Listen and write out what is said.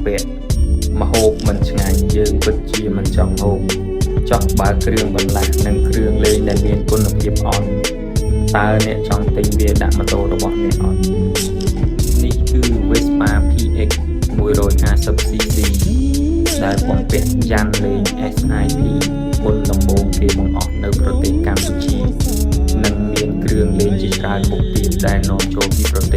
ពាក់ម្ហូបមិនឆ្ងាញ់យើងពិតជាមិនចង់ហូបចុះបើគ្រឿងបន្លាស់និងគ្រឿងលេងដែលមានគុណភាពអន់តើអ្នកចង់ទិញវាដាក់ម៉ូតូរបស់អ្នកអត់នេះគឺ Vespa PX 150 cc ដែលបំពាក់យ៉ានលេង SIP មុនដំបូងគេបង្អស់នៅប្រទេសកម្ពុជា និងមានគ្រឿងលេងជាច្រើនមុខទៀតដែលនាំចូលពីប្រទេស